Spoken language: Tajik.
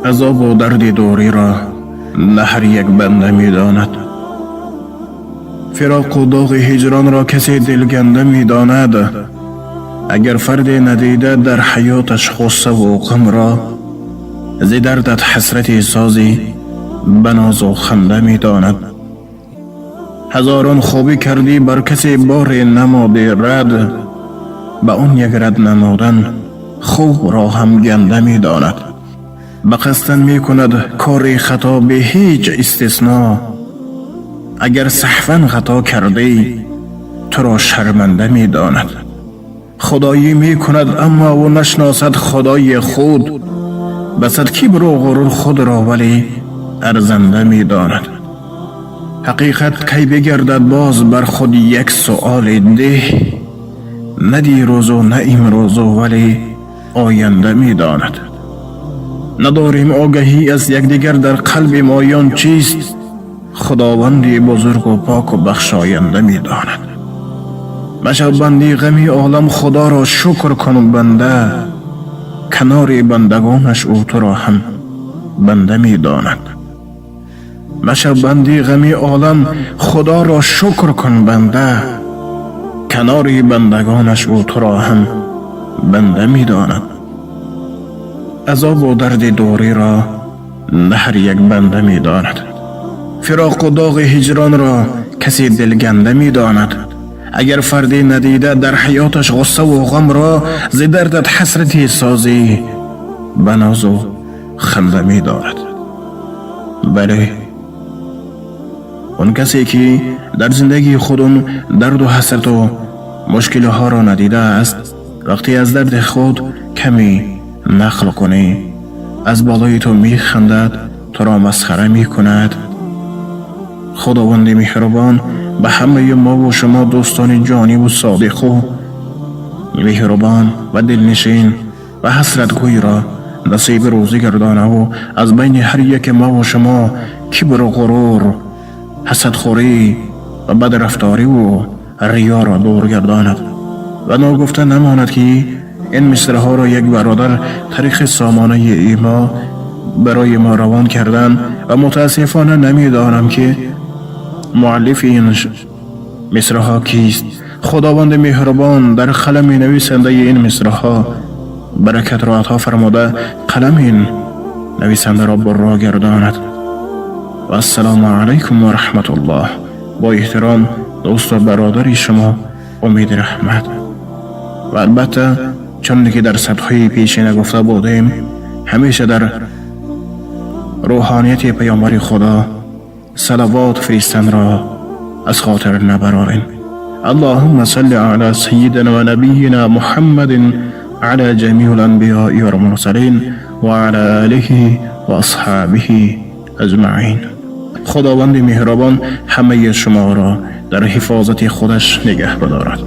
Азобу дарди дуриро на ҳар як банда медонад. Фироқу доғи ҳиҷронро касе дилганда медонад. Агар фарде надида дар ҳаёташ ғуссаву ғамро, зи дардат ҳасрате созӣ ба нозу ханда медонад. Ҳазорон хубӣ кардӣ, бар касе боре намодӣ рад, ба он як рад намудан хубро ҳам ганда медонад. Ба қасдан мекунад кори хато бе ҳеҷ истисно, агар саҳван хато кардӣ, туро шарманда медонад. Худоӣ мекунад, аммо ӯ нашносад худои худ, басад кибру ғурур худро вале арзанда медонад. Ҳақиқат кай бигардад боз бар худ як суоле деҳ, на дирӯзу на имрӯзу, вале оянда медонад. Надорем огаҳӣ аз якдигар дар қалби моён чист, Худованди бузургу поку бахшоянда медонад. Машав банди ғами олам, Худоро шукр кун, банда, канори бандагонаш ӯ туро ҳам банда медонад. Машав банди ғами олам, Худоро шукр кун, банда, канори бандагонаш ӯ туро ҳам банда медонад. Азобу дарди дуриро на ҳар як банда медонад. Фироқу доғи ҳиҷронро касе дилганда медонад. Агар фарде надида дар ҳаёташ ғуссаву ғамро, зи дардат ҳасрате созӣ ба нозу ханда медонад. Бале, он касе ки дар зиндагии худ он дарду ҳасрату мушкилиҳоро надидааст, вақте аз дарди худ каме нақл кунӣ, аз болои ту механдад, туро масхара мекунад. Худованди меҳрубон ба ҳамаи мову шумо дӯстони ҷониву содиқу меҳрубон ва дилнишин ва ҳасратгӯйро насиби рӯзӣ гардонаву аз байни ҳар яке мову шумо кибру ғурур, ҳасадхӯрӣ ва бадрафториву риёро дур гардонад. Ва ногуфта намонад, ки ин мисраҳоро як бародар тариқи сомонаи имо барои мо равон карданд ва мутаассифона намедонам, ки муаллифи ин мисраҳо кист. Худованди меҳрубон дар қалами нависандаи ин мисраҳо баракатро ато фармуда, қалами ин нависандаро бурро гардонад. Ва ассалому алайкум ва раҳматуллоҳ. Бо эҳтиром, дӯсту бародари шумо Умеди Раҳмат. Ва албатта, чуне ки дар сабтҳои пешина гуфта будем, ҳамеша дар рӯҳонияти паёмбари Худо салавот фиристанро аз хотир набарорем. اللهم صل على سيدنا ونبينا محمد، على جميع الأنبياء والمرسلين، وعلى آله وأصحابه أجمعين. Худованди меҳрубон ҳамаи шуморо дар ҳифозати худаш нигаҳ бидорад.